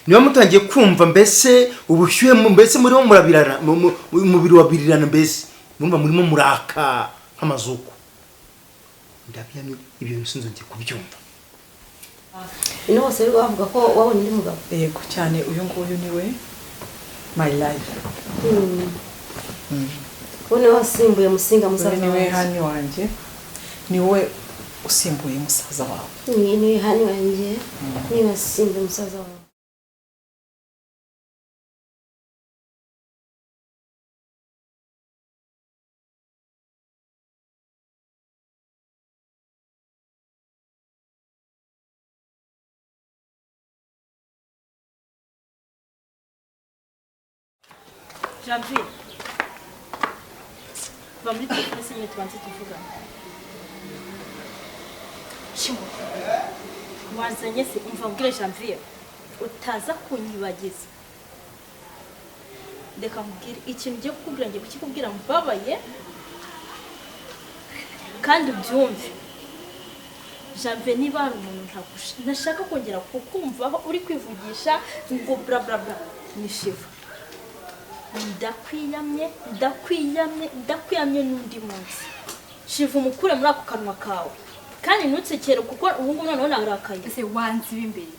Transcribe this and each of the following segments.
Niba mutangiye kumva mbese ubushyuhe, mbese murimo murabirana, umubiri wabirirana, mbese murumva murimo muraka nk'amazuku, ndabyamye ibyo bintu sinzongeye kubyumva. Ino bose rero bavuga ko wabonye undi mugabo. Yego cyane, uyu nguyu niwe my life. Ubu niwe wasimbuye Musinga Uyu musaza niwe wanjye. Honey wanjye, niwe usimbuye musaza wawe. Ni niwe honey wanjye, niwe wasimbuye musaza wawe. Janvier, va muri telefone se nyine tubanze tuvugane. Shingo wazanye se? Umva mbwire Janvier, utaza kunyibagiza. Reka nkubwire ikintu ugiye kukubwira, ngiye kukikubwira mbabaye kandi ubyumve. Janvier, niba hari umuntu ntashaka kongera kukumvaho uri kwivugisha ngo bla bla bla, ni Shiva. Ndakwiyamye, ndakwiyamye, ndakwiyamye n'undi munsi. Shiva umukure muri ako kanwa kawe kandi ntutsekere, kuko ubu ngubu noneho narakaye. Ese wanze ibi imbere,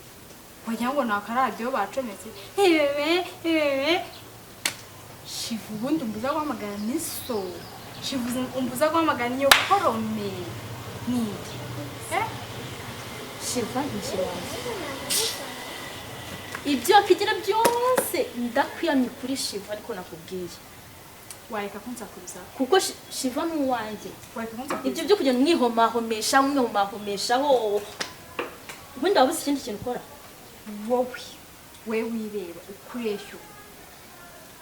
wagira ngo ni akaradiyo bacometse, hebebe hebebe. Shiva ubundi umbuza guhamagara ni so, Shiva umbuza guhamagara niyo korome ninde, eh? Shiva ni wanjye, ibyo wakigira byose ndakwiyamye kuri Shiva, ariko nakubwiye. Wareka kunsakuriza. Kuko Shiva ni uwanjye. Wareka kunsakuriza. Ibyo byo kugenda umwihomahomesha umwihomahomeshaho, ubundi waba uzi ikindi kintu ukora? Wowe we wireba ukureshya ubu,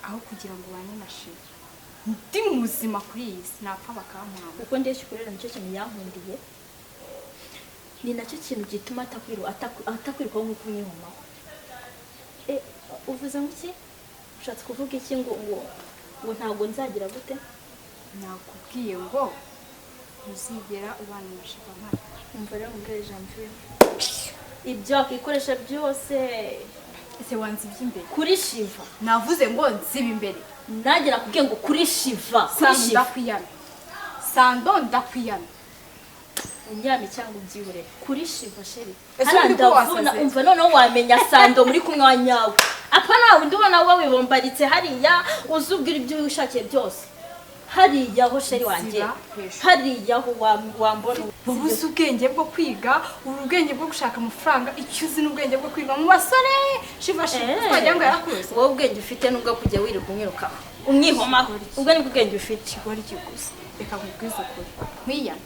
aho kugira ngo ubane na Shiva ndi muzima kuri iyi si, napfa bakampamba. Kuko ndeshya ukurera, nicyo kintu yankundiye, ni nacyo kintu gituma atakwirukaho nk'uko umwihomaho. Uvuze ngo iki? Ushatse kuvuga iki ngo ntabwo nzagira gute? Nakubwiye ngo ntuzigera ubana na Shiva mpari. Umva rero mbwire Janvier, ibyo wakikoresha byose Ese wanze iby'imbere? Kuri Shiva. Navuze ngo nziba imbere. Nanjye nakubwiye ngo kuri Shiva, kuri Sando, Shiva. ndakwiyamye Sando, ndakwiyamye. Unyame cyangwa ubyihorere, kuri Shiva chéri. Ese Hariya ubundi ko ndavuna. wasaze? Umva, noneho wamenya Sando muri kumwe wa nyawe, apana wundi ubona wowe wibombaritse hariya, uzi ubwira ibyo wishakiye byose hariya ho, chéri wanjye. Ziba hejuru. Hariya ho wambona. Wowe uzi ubwenge bwo kwiga, uri ubwenge bwo gushaka amafaranga, icyo uzi ni ubwenge bwo kwiga mu basore. Shiva, Shiva, twagira ngo yarakuze. Wowe ubwenge ufite nubwo kujya wirirwa umwirukaho umwihomaho, ubwo nibwo ubwenge ufite. Ikigoryi gusa. Reka nkubwize ukuri, nkwiyame.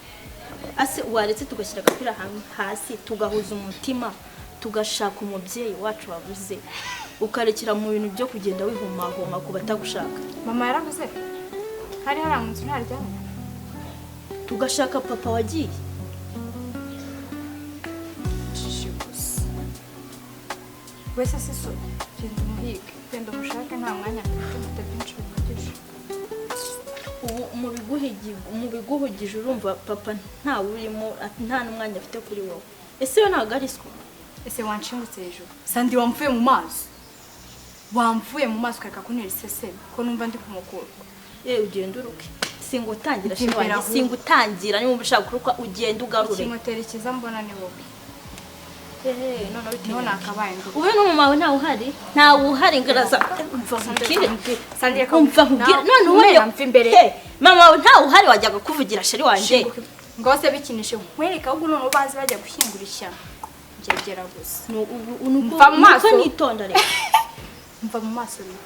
Ase waretse tugashyira agapira hamwe hasi, tugahuza umutima, tugashaka umubyeyi wacu wabuze, ukarekera mu bintu byo kugenda wihomahoma ku batagushaka? Mama yaravuze hari hari mu nzu ntaryamye. Tugashaka papa wagiye. Shishi gusa. Wese si so, genda umuhige, genda umushake, nta mwanya mfite, mfite byinshi bihagije. Ubu mu biguhugije urumva papa ntawe urimo, nta n'umwanya afite kuri wowe. Ese we ntabwo ari siko? Ese wanshingutse hejuru Sandi, wamvuye mu maso, wamvuye mu maso, ukareka kuntera iseseme ko numva ndi kumukurwa. Yewe, ugenda uruke, singutangira. Ujya Chéri imbere wanjye. ahubwo. Singutangira, niba ushaka kuruka ugenda ugarure. Ikimoteri cyiza mbona ni wowe. Ehe, noneho Niho bitewe nakabaye nduka. Ube n'umumama wawe ntawe uhari, ntawe uhari. Ngaraza, umva nkubwire. Sandi, reka. Umva nkubwire none Umera ubu mva imbere. He, mama wawe ntawe uhari, wajyaga kuvugira chéri wanjye. Ngo se bikinishe nkwereke, ahubwo noneho bazi bajya gushyingura ishyano ngegera gusa. Nuko Mva mu maso. nuko nitonda reka. Mva mu maso rero.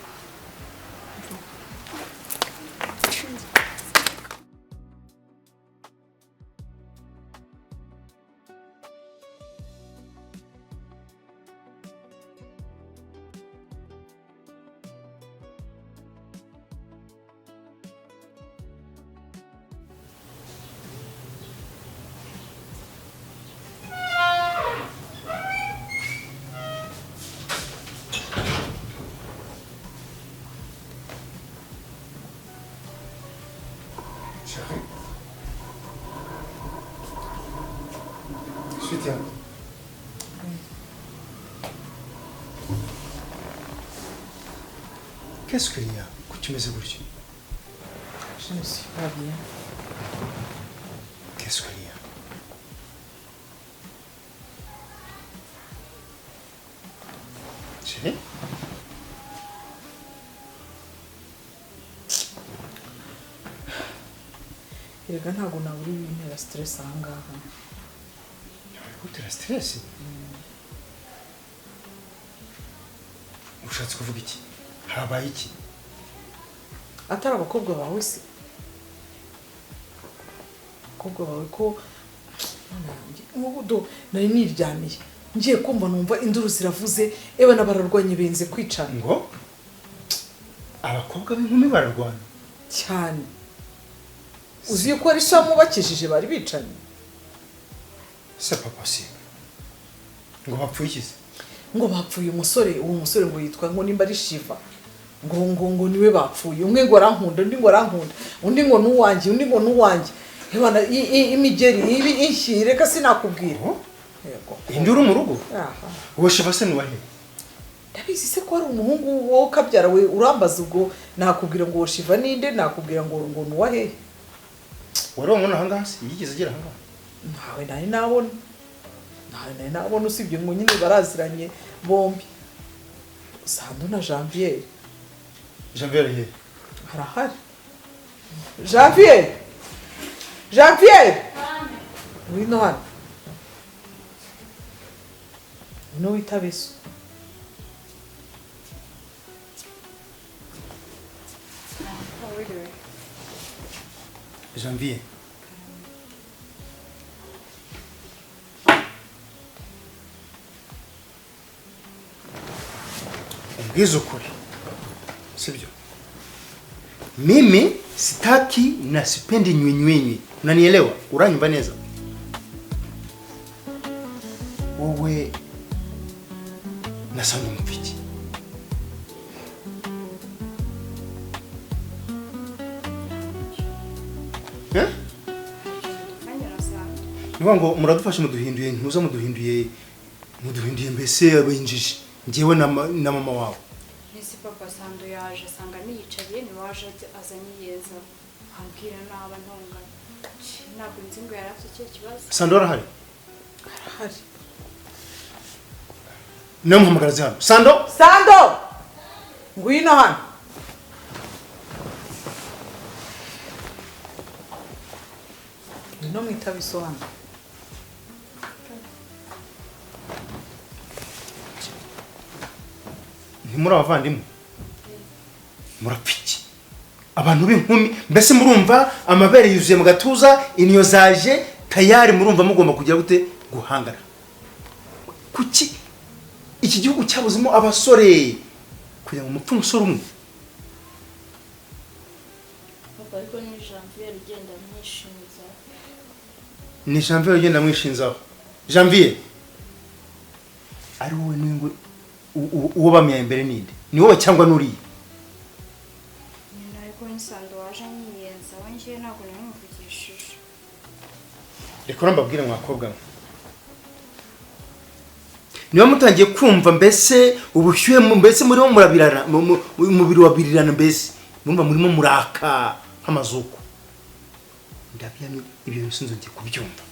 Qu'est-ce qu'il y a? Kuki umeze gutyo? Je ne suis pas bien. Qu'est-ce qu'il y a? Chérie? Erega ntabwo nabura ibintera stress aha ngaha. Gutera stress? Ushatse kuvuga iki? Habaye iki? Atari abakobwa bawe se? Abakobwa bawe ko nk'ubu nari niryamiye ngiye kumva numva induru ziravuze, ewe n'abararwanye benze kwicana. Ngo abakobwa b'inkumi bararwana cyane. Uzi ko ari so mubakishije bari bicanye? C'est pas possible. Ngo bapfuye iki? Ngo bapfuye umusore, uwo musore ngo yitwa ngo nimba ari Shiva. Ngo ngo ngo niwe bapfuye. Umwe ngo arankunda, undi ngo arankunda, undi ngo nuwanjye, undi ngo nuwanjye. Ebana imigeri ibi inshyi reka sinakubwira. Yego. Induru mu rugo? Aha. Uwo Shiva se ni wahe? Ndabizi se ko ari umuhungu wowe kabyara we, urambaza ubwo nakubwira ngo Shiva ninde, nakubwira ngo ngo nuwahe? Wari wamubona aha ngaha se? Yigeze agera aha ngaha? Ntawe nari nabona. Ntawe nari nabona usibye ngo nyine baraziranye bombi. Sando na Janvier. Janvier ye. Arahari. Janvier. Janvier. Ngwino hano. Ngwino witabe so. Janvier. Umbwize ukuri, sibyo? Mimi sitaki na sipendi nywinywinywi. Unanielewa? Uranyumva neza? Wowe nasanga mupfiki. Eh? Niba ngo muradufashe muduhinduye, ntuza muduhinduye mbese abinjije. Njyewe na mama wawe. Nisi papa Sando yaje asanga niyicariye, ni waje azanye yeza ambwira naba ntongana. Ntabwo nzi ngo yari afite ikihe kibazo. Sando arahari? Arahari. Namuhamagara hano. Sando? Sando! Ngwino hano. Ngwino mwitabe so hano. Ntimuri abavandimwe? Murapfiki. Abantu b'inkumi mbese murumva amabere yuzuye mu gatuza, inyo zaje tayari, murumva mugomba kujya gute guhangana. Kuki iki gihugu cyabuzemo abasore kugira ngo mupfe umusore umwe? Papa ariko ni Janvier ugenda mwishinza. Ni Janvier ugenda mwishinzaho. Janvier ari wowe n'ingo uwo bamyaye imbere ninde? Ni wowe cyangwa nuriye? Nyina ariko ni Sando waje anyiyenza, we ngiye ntabwo namuvugishije. Reka mbabwire mwakobwa mwe. Niba mutangiye kumva mbese ubushyuhe mbese murimo murabirana, umubiri wabirirana mbese murumva murimo muraka nk'amazuku. Ndabyamye ibyo bintu sinzongeye kubyumva.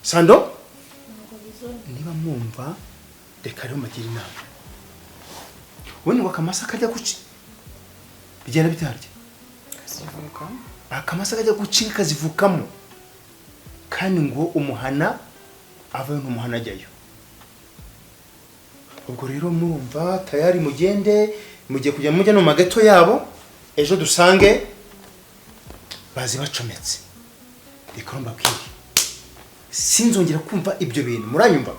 Sando? Niba mwumva reka rero mbagira inama. Wowe ngo akamasa kajya guci bigenda bitarya. Kazivuka. Akamasa kajya guci kazivukamo. Kandi ngo umuhana avayo n'umuhana ajyayo. Ubwo rero murumva tayari mugende, mugiye kujya mujya no magato yabo, ejo dusange bazi bacometse. Reka mbabwire. Sinzongera kumva ibyo bintu, muranyumva?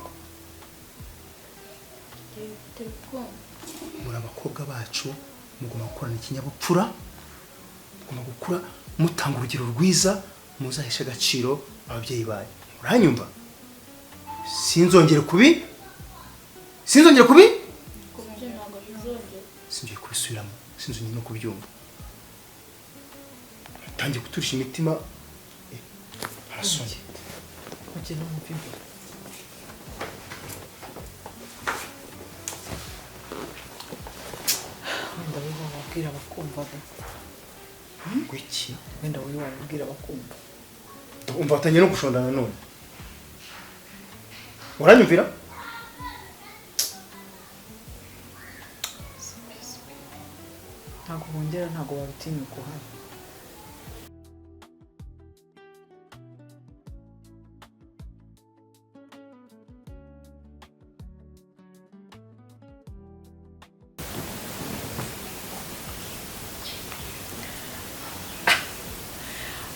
Muri abakobwa bacu mugomba gukorana ikinyabupfura, mugomba gukura mutanga urugero rwiza muzahesha agaciro ababyeyi banyu. Muranyumva? Sinzongera kubi? Sinzongera kubi? Sinzongera kubisubiramo, sinzongera no kubyumva. Tangiye kuturisha imitima arasonye. Mugende mwumve imbere. Wabibwira bakumva da. Gwiki? Wenda wowe wabibwira bakumva. Umva atanye no gushondana none. Uranyumvira? Ntabwo bongera, ntabwo babitinyuka uhari.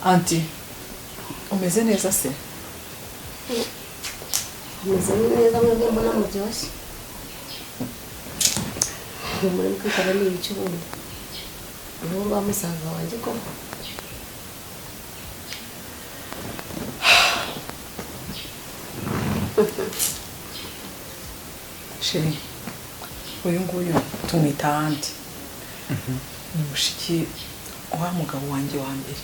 Anti, umeze neza se? Umeze neza mwebwe mbona muryoshye. Muri kwitaba ni ibice ubundi. Ubu rwa musaza wanjye koko. Chérie, uyu nguyu tumwita Anti. Ni mushiki wa mugabo wanjye wa mbere.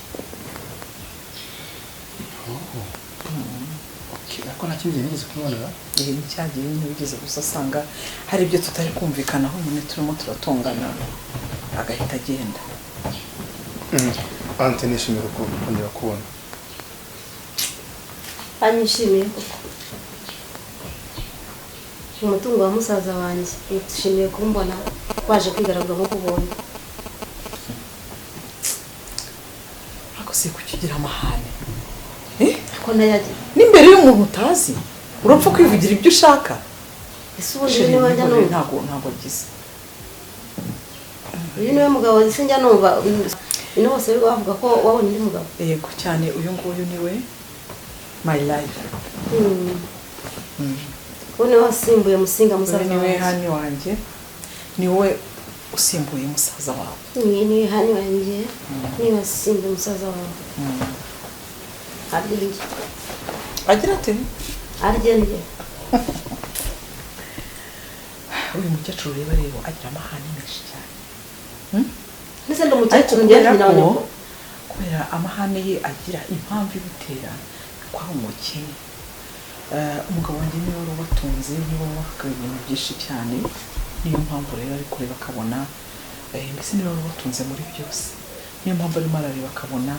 Okay, ariko nta kindi nigeze kumubonera. Cyagiye nyine bigeze gusa asanga hari ibyo tutari kumvikanaho nyine turimo turatongana agahita agenda. Ante nishimiye kongera kubona. Anyishimiye koko. Umutungo wa musaza wanjye nishimiye kumbona waje kwigaragura nko kubonye. Ariko si kukigira amahane. Ko nayagira. N'imbere y'umuntu utazi urapfa kwivugira ibyo ushaka. Ese ubundi niba njya numva ntabwo byiza. Uyu niwe mugabo ese njya numva ino bose bari bavuga ko wabonye undi mugabo. Yego cyane, uyu nguyu niwe my life. Ubu niwe wasimbuye Musinga musaza wanjye. Niwe hani wanjye. Niwe usimbuye musaza wawe. Niwe hani wanjye. Niwe wasimbuye musaza wawe. Arye. Agira ate? Arye ndye. Uyu mukecuru reba rero agira amahane menshi cyane. Ndetse ndi umukecuru ngiye nyina wa nyoko. Kubera amahane ye agira impamvu ibitera ko ari umukene. Umugabo wanjye niwe wari ubatunze, niwe wabahaga ibintu byinshi cyane. Niyo mpamvu rero ari kureba akabona mbese niwe wari ubatunze muri byose. Niyo mpamvu arimo arareba akabona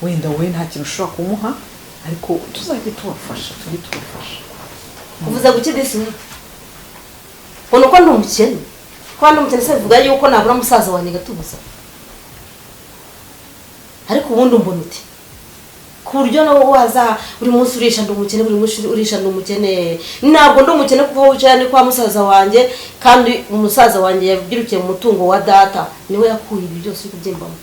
wenda we nta kintu ushobora kumuha, ariko tuzajye tubafasha, tujye tubafasha. Uvuze guki disi? Ubona ko ndi umukene. Kuba ndi umukene se bivuga yuko nabura musaza wanjye gatubuza. Ariko ubundi umbona uti ku buryo nawe waza buri munsi urisha ndi umukene, buri munsi urisha ndi umukene. Ntabwo ndi umukene kuko wicara ni kwa musaza wanjye, kandi umusaza wanjye yabyirukiye mu mutungo wa data, niwe yakuye ibi byose uri kubyimbamo.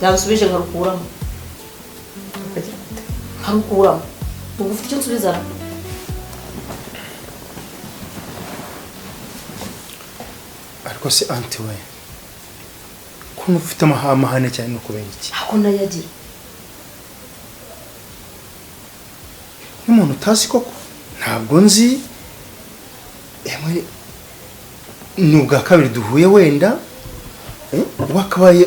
Yansubije nkarukuramo. Nkarukuramo. Ubu ufite icyo nsubiza? Ariko se Anti we, ko ufite amahane cyane no kubera iki? Ako nayagira. N'umuntu utazi koko? Ntabwo nzi. Emwe ni ubwa kabiri duhuye wenda, wakabaye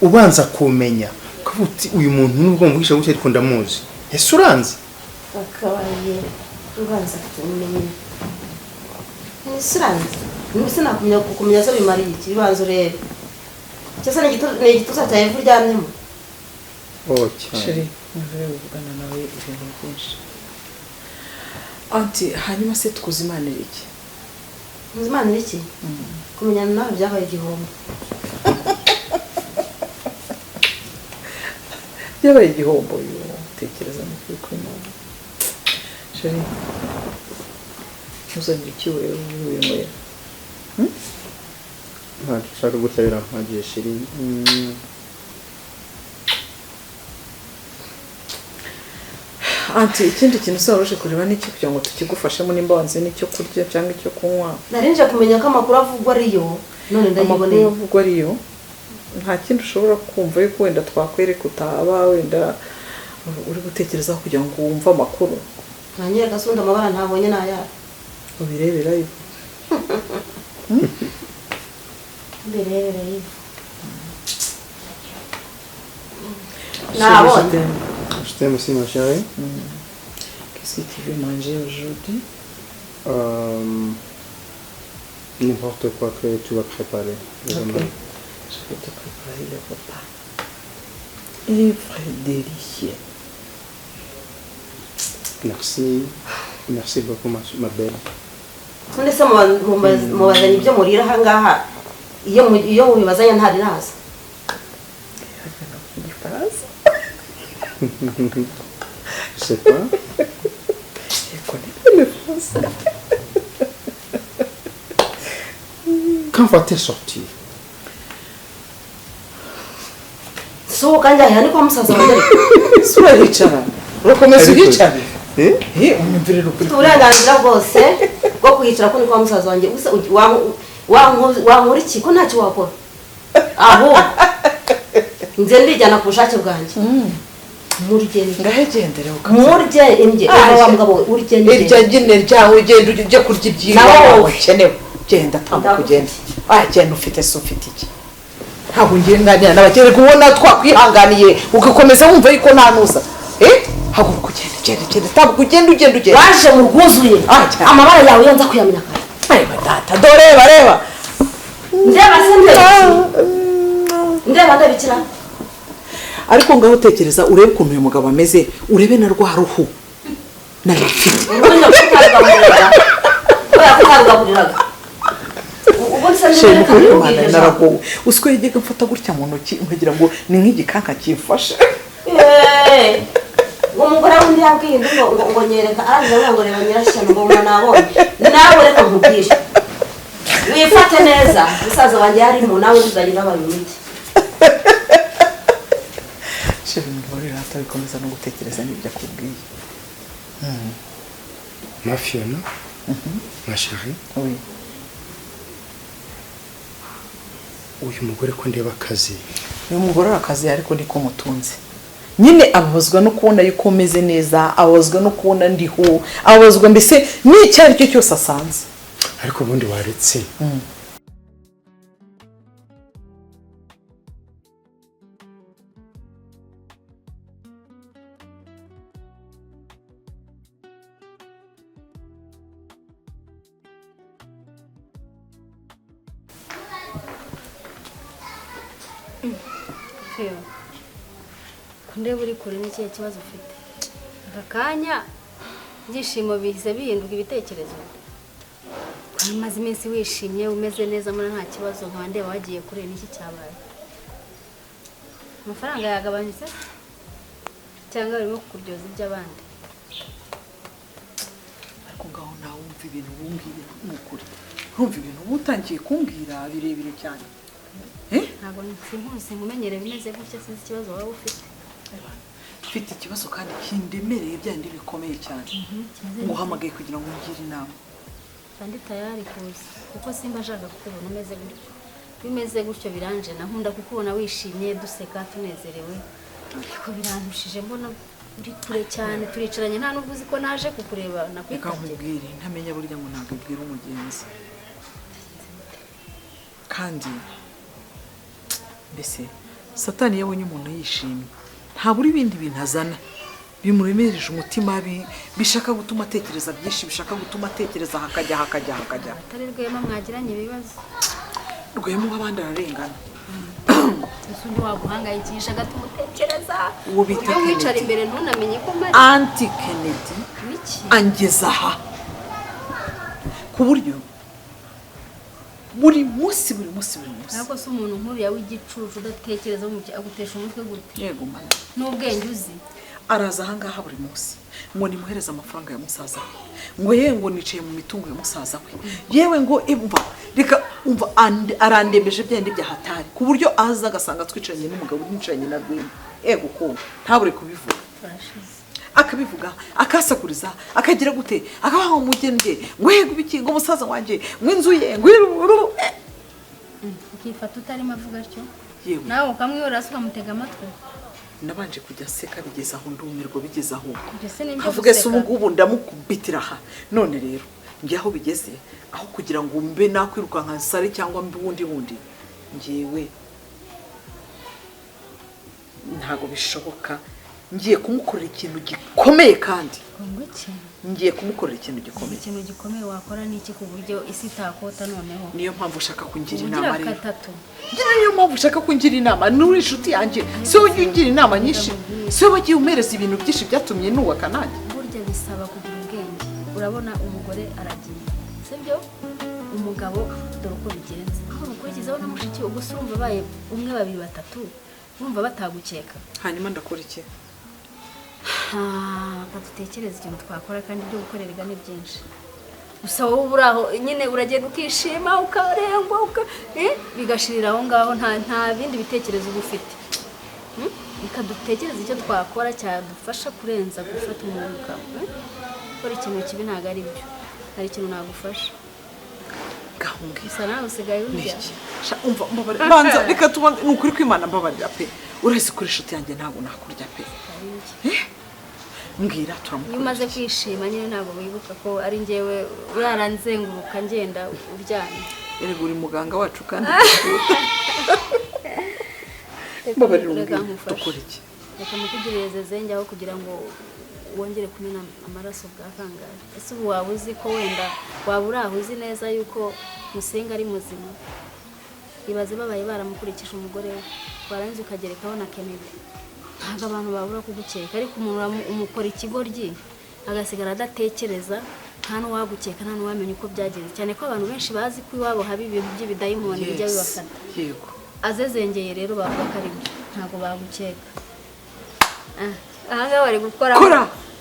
ubanza kumenya ukavuga uti uyu muntu nubwo mvugisha gutya ariko ndamuzi. Ese uranzi? Wakabaye ubanza kumenya. Ese uranzi? Nubwo nakumenya kukumenya so bimariye iki? Bibanza urebe. Cyose ni igituza cyawe ivu ryamyemo. Oh cyane. Chérie, nvuye kuvugana nawe ibintu byinshi. Anti, hanyuma se tukuzimanira iki? Tukuzimanira iki? Kumenyana nawe byabaye igihombo. Byabaye igihombo yo tekereza mu kuri kuri mama. Chérie, ntuzagire icyo winywera. Ntacyo ushaka gutya birampagije chérie. Anti, ikindi kintu usaruje kureba n'icyo kugira ngo tukigufashemo nimba wanze n'icyo kurya cyangwa icyo kunywa. Narinje kumenya ko amakuru avugwa ariyo none ndayiboneye. Amakuru avugwa ariyo nta kindi ushobora kumva yuko wenda twakwereka utaba wenda uri gutekereza kugira ngo wumve amakuru. Nanyereka sunda amabara ntabonye naya. Ubirebera yo. Ubirebera yo. Nabonye. Je t'aime aussi ma chérie. Qu'est-ce que tu veux manger aujourd'hui? N'importe quoi que tu vas préparer. Ok. Je vais te préparer le repas. Il est très délicieux. Merci. Merci beaucoup, ma belle. None se mubazanye ibyo murira aha ngaha, iyo mubibazanye ntari naza? Igifaransa. Je sais pas. Je connais pas le français. Quand va-t-elle sortir? Sohoka njya ni kwa musaza wanjye ariko. Ese urahicara? Urakomeza uhicara? Eh? Eh, unyumvire ukuri. Mfite uburenganzira bwose bwo kuhicara ko ni kwa musaza wanjye. Gusa wankora iki ko ntacyo wakora? Ahubwo nze ndijyana ku bushake bwanjye. Murye Ngahegendere ukaza. murye indye Ah, wa mugabo we, urye ndye. Irya nyine ryawe ugenda ujye kurya Nawe ibyiwe wowe. ukenewe. Genda tambuka ugende. Ah, genda ufite se ufite iki? Ntabwo ngiye nganira n'abakene kubona twakwihanganiye ugakomeza wumva yuko nta nuza. Eh? Haguruka ugende ugende ugende tambuka ugende ugende ugende. Waje mu rwuzuye. Ah, cyane. Amabara yawe yo nza kuyamenya kare. Areba data dore reba reba. Ndeba se ndeba iki? Ndeba ndabikira. Ariko ngaho utekereza urebe ukuntu uyu mugabo ameze, urebe na rwa ruhu nari mfite. Urundi kutarugaburiraga. Kubera ko utarugaburiraga. Ubundi se Shema ndeba ukuri reka Imana nkubwire. naragowe. Usiko yajyaga mfata gutya mu ntoki nkagira ngo ni nk'igikanka kimfashe. Eh, ngo umugore wundi yabwiye undi ngo nyereka arangije avuga ngo reba nyirashyano ngo mbona nabonye. Nawe reka nkubwire. Wifate neza, musaza wanjye yarimo nawe uzagenda wabaye imiti. Shema mbabarira hatabikomeza no gutekereza n'ibyo akubwiye. Ma Fiona, ma chérie, Oui. uyu mugore ko ndeba akazi. Uyu mugore arakazi ariko niko mutunze. Nyine ababazwa no kubona yuko umeze neza, ababazwa no kubona ndiho, ababazwa mbese n'icyo ari cyo cyose asanze. Ariko ubundi waretse. Fiyo, ko ndeba uri kure n'ikihe kibazo ufite? Aka kanya ibyishimo bihise bihinduka ibitekerezo. Umaze iminsi wishimye umeze neza mbona nta kibazo, nkaba ndeba wagiye kure n'iki cyabaye? Amafaranga yagabanyutse cyangwa barimo kukuryoza iby'abandi? Ariko ngaho nawe wumva ibintu wumbwira ni ukuri. Urumva ibintu uba utangiye kumbwira birebire cyane. Eh? Ntabwo nkuzi nkumenyere bimeze gutya, sinzi ikibazo waba ufite. Mfite ikibazo kandi kindemereye byandi bikomeye cyane. Nguhamagaye kugira ngo ungire inama. Kandi tayari kuza kuko simba nshaka kukubona umeze gutyo. Bimeze gutyo biranje na nkunda kukubona wishimye duseka tunezerewe. Ariko birantushije mbona uri kure cyane turicaranye nta nubwo uzi ko naje kukureba Reka nakwitabye. nkubwire ntamenya burya ngo ntabwo ibwira umugenzi. Kandi mbese Satani iyo abonye umuntu yishimye ntabura ibindi bintu azana bimuremereje umutima bishaka gutuma atekereza byinshi, bishaka gutuma atekereza hakajya hakajya hakajya. Atari Rwema mwagiranye ibibazo. Rwema w'abandi ararengana. Gusa undi waguhangayikisha agatuma utekereza. Uwo bita Uburyo wicara Kennedy. imbere ntunamenye ko mpari. Anti Kennedy Biki? angeza aha ku buryo buri munsi buri munsi buri munsi. Ariko se umuntu nk'uriya w'igicucu udatekereza agutesha umutwe gute? Yego mana. N'ubwenge uzi. Araza ahangaha buri munsi ngo nimuhereze amafaranga ya musaza we, ngo yewe ngo nicaye mu mitungo ya musaza we, yewe ngo umva reka umva arandembeje byandi byahatari ku buryo aza agasanga twicaranye n'umugabo nicaranye na Rwema. Yego ko ntabure kubivuga. Akabivuga akasakuriza akagira gute akabaha umugende ngo yego ibiki ngo musaza wanjye ngo inzu ye ngo Ukifata utarimo avuga atyo. Yewe. Nawe ukamwihorera se ukamutega amatwi. Nabanje kujya seka bigeze aho ndumirwa bigeze aho. Mbese ni ibyo Nkavuga se guseka. ubu ngubu ndamukubitira aha. None rero njye aho bigeze aho kugira ngo mbe nakwirukanka nsare cyangwa mbe ubundi bundi njyewe ntago bishoboka. Ngiye kumukorera ikintu gikomeye kandi. Ngiye kumukorera ikintu gikomeye. Ikintu gikomeye wakora ni iki ku buryo isi itakota noneho? Niyo mpamvu ushaka kungira inama rero. Niyo mpamvu ushaka kungira inama, nuri inshuti yanjye. Si wowe ungira inama nyinshi. Si wowe wagiye umpereza ibintu byinshi byatumye nubaka nanjye. Burya bisaba kugira ubwenge. Urabona umugore aragiye. Sibyo? Umugabo dore uko bigenze. Aho mukurikizaho na mushiki ubwo urumva baye umwe babiri batatu urumva batagukeka. Hanyuma ndakora iki? Dutekereza ikintu twakora kandi ibyo gukorerwa ni byinshi. Gusa wowe uri aho nyine uragenda ukishima ukarengwa bigashirira aho ngaho nta bindi bitekerezo uba ufite. Reka dutekereze icyo twakora cyadufasha kurenza gufata umuntu gukora ikintu kibi ntabwo ari byo. Hari ikintu nagufasha. Gusa nawe usigaye urya. Umva mbabarira banza reka tubone ni ukuri kw'Imana mbabarira pe. Urazi kuri inshuti yanjye ntabwo nakurya pe. Mbwira turamukora. Iyo umaze kwishima nyine ntabwo wibuka ko ari njyewe uraranzenguruka ngenda uryamye. Erega uri muganga wacu kandi. Mbabarira umbwira dukora iki? Reka mukugireze zenge aho kugira ngo wongere kumena amaraso bwa kangahe. Ese ubu waba uzi ko wenda waba uri aho uzi neza yuko Musinga ari muzima? Ibaze babaye baramukurikije umugore we warangiza ukagerekaho na Kennedy. Ntabwo abantu babura kugukeka ariko umuntu umukora ikigoryi agasigara adatekereza nta n'uwagukeka nta n'uwamenya uko byagenze cyane ko abantu benshi bazi ko iwabo haba ibintu by'ibidayimoni bijya bibafata. Yego. Azezengeye rero bavuga ko ari byo ntabwo bagukeka. Aha ngaha bari gukora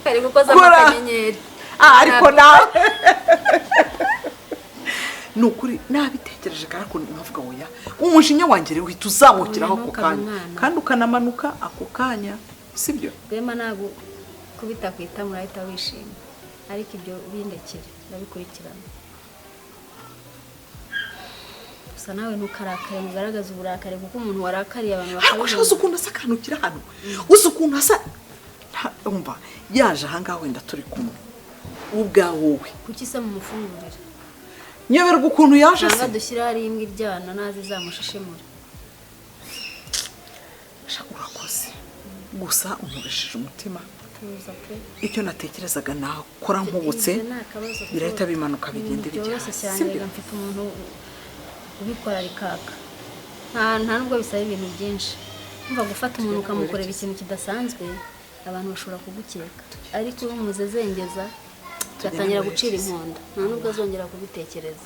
bari gukoza akanyenyeri. Ariko nawe ni ukuri nabitekereje kandi nkavuga oya umujinya wanjye rero uhita uzamukiraho ako kanya kandi ukanamanuka ako kanya sibyo? Rwema ntabwo kubita ku itama urahita wishima ariko ibyo bindekere ndabikurikirana. Gusa nawe ntukarakare mugaragaze uburakari kuko umuntu warakariye abantu bakabibona. Ariko uzi ukuntu asa akantu kiri hano, uzi ukuntu asa umva yaje aha ngaha wenda turi kumwe ubwawe. Kuki se mumufungurira? Nyoberwa ukuntu yaje se. Ntabwo dushyira hari imbwa iryana nazi izamushishimura. Urakoze gusa unkoresheje umutima. Icyo natekerezaga nakora nkubutse birahita bimanuka bigende bijya. Sibyo mfite umuntu ubikora rikaka. Nta nubwo bisaba ibintu byinshi. Umva gufata umuntu ukamukorera ikintu kidasanzwe abantu bashobora kugukeka ariko iyo umuzezengeza gatangira gucira inkonda nta nubwo azongera kubitekereza.